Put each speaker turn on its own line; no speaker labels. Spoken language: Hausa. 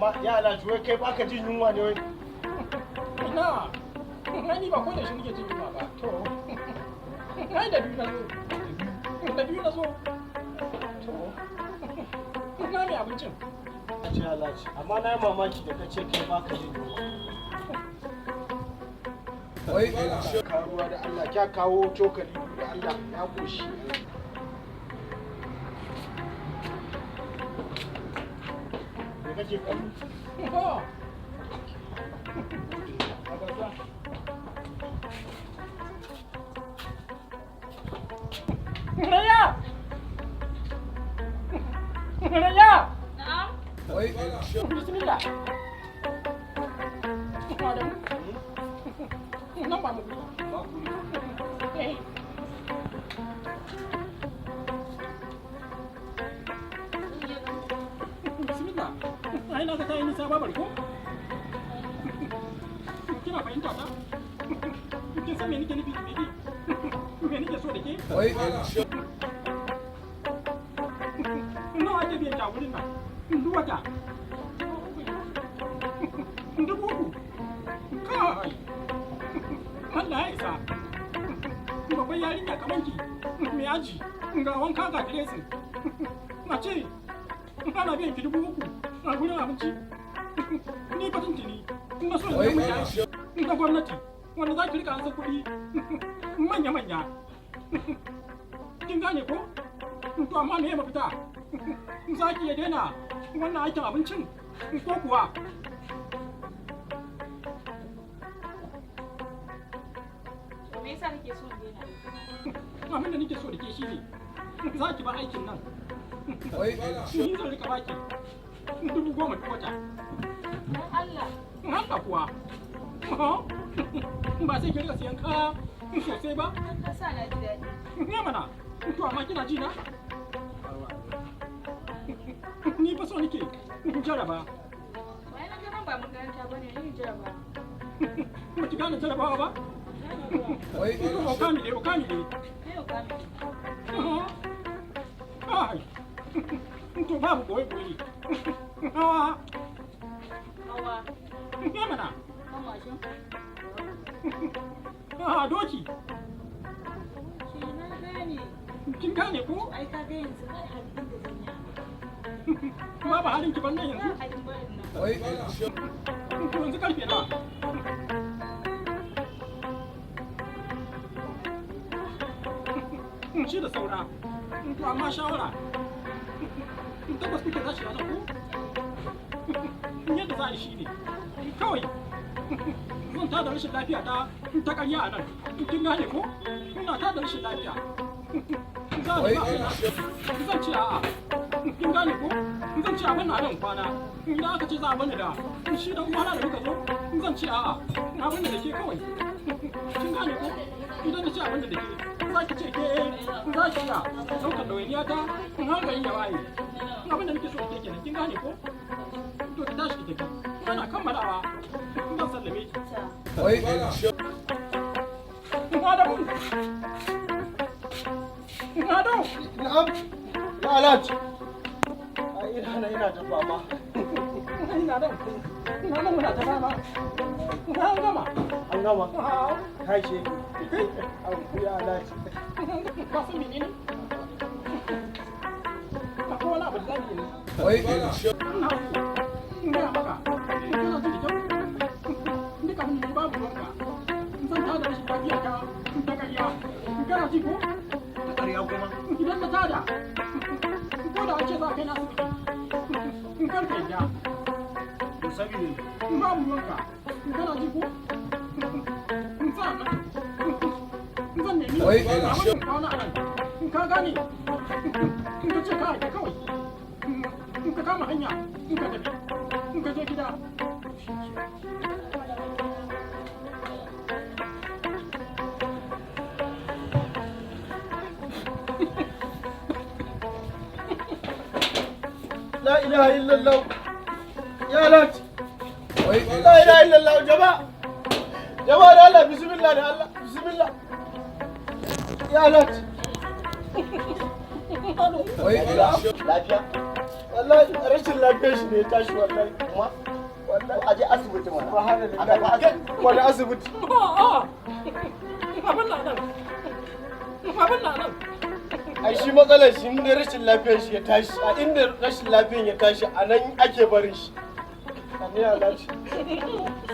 Amma ya Alhaji, wai kai baka jin yunwa ne wai?
Ina, ai ni ba ko da shi nake jin yunwa ba.
To.
Ai da biyu na zo. Da biyu na zo.
To.
Na mai abincin.
Ce Alhaji, amma na yi mamaki da ka ce kai baka jin yunwa. Ka ruwa da Allah, kya kawo cokali biyu da Allah, na koshi. Me kake kallo?
Oh. A gaba. Raya! Raya!
Na'am.
Bismillah. Adamu. Nan ba mu guri.
Ba guri.
Eh. Bismillah. Ai na ga ta yi nisa babar ko? Kina fahimta ta? Kin san me nake nufi da me me nake so da ke? Nawa ake biyan ta wurin nan? Duk wata. 3,000. Kai! Allah ya isa. Babban yarinya kamar ki, mai aji, ga wanka ga dressing. Na ce, ana biyan ki 3,000 a gurin abinci. Ni fa tuntuni, na so in zama aiki na gwamnati, wanda za ki rika ansa kuɗi manya-manya. Kin gane ko? To amma me mafita? Za ki iya daina wannan aikin abincin ko kuwa?
To me yasa kake so in daina?
Abin da nake so da ke shi ne, za ki bar aikin nan. Ni zan rika baki 10,000 duk wata.
Dan Allah.
Haka kuwa. Ba sai ki rika siyan kaya sosai ba.
Kan ka sa na ji daɗi.
Ne mana. To amma kina ji na? Ni fa so nake in jaraba.
Wai na ga nan ba makaranta bane, ni jaraba.
Ba ki gane jarabawa ba? Okami ne, okami ne.
Kai okami.
Ai. To babu boye boye. Hawa.
Hawa.
Ne mana.
Kan mashin.
Ah, doki.
Ke na gane.
Kin gane ko?
Ai ka ga yanzu ba halin da zan yi.
Babu halin ki ban nan yanzu.
Ba halin barin nan.
To yanzu karfe nawa? Shi da saura. To amma shawara. Tabbas kuke tashi a nan ko? Yadda za a yi shi ne. Kawai zan tada rashin lafiya ta ta ƙarya a nan. Kin gane ko? Ina tada rashin lafiya. Za a zan ce a'a. Kin gane ko? Zan ce a bani a nan kwana. Idan aka ce za a bani da shi dan uwana da muka zo, zan ce a'a. A bani da ke kawai. Kin gane ko? Idan na ce a bani da ke, za ki ce ke za ki iya ɗaukar ɗawainiya ta in har gari ya waye. Abin da nake so da ke kenan, kin gane ko? To ki tashi ki tafi. Ana kammalawa zan sallame ki. Adamu! Adamu!
Na'am. Ya Alhaji. Ai ina nan ina ta fama.
Ina nan. Ina nan muna ta fama. An gama.
An gama.
Ah,
Kai shege. Ya Alhaji.
Ka san menene? Akwai wani abu da za mu yi. Ina so in gaya maka. Kana ji da kyau? Duk abin da babu ruwanka. Zan tada rashin lafiya ta ta ƙarya. Kana ji ko?
Ta ƙarya kuma.
Idan na tada, ko da an ce za a kai na asibiti, in kar ka yadda.
To saboda
Babu ruwanka. Kana ji ko? In sa nan. Zan nemi abin kwana a nan. In ka gane, in ka ce ka yarda kawai. In ka kama hanya, in ka tafi, in ka je gida.
La ilaha illallah. Ya Alhaji. La ilaha illallah jama'a. Jama'a da Allah, bismillah da Allah, bismillah. Ya Alhaji.
Lafiya?
Wallahi rashin lafiyar shi ne ya tashi wallahi.
Kuma?
Wallahi.
A je asibiti mana.
Subhanallah.
A tafi asibiti.
Wani asibiti?
Abin na nan. Abin na nan.
Ai shi matsalar shi, inda rashin lafiyar shi ya tashi, a inda rashin lafiyar ya tashi a nan ake barin shi. Amin, Alhaji.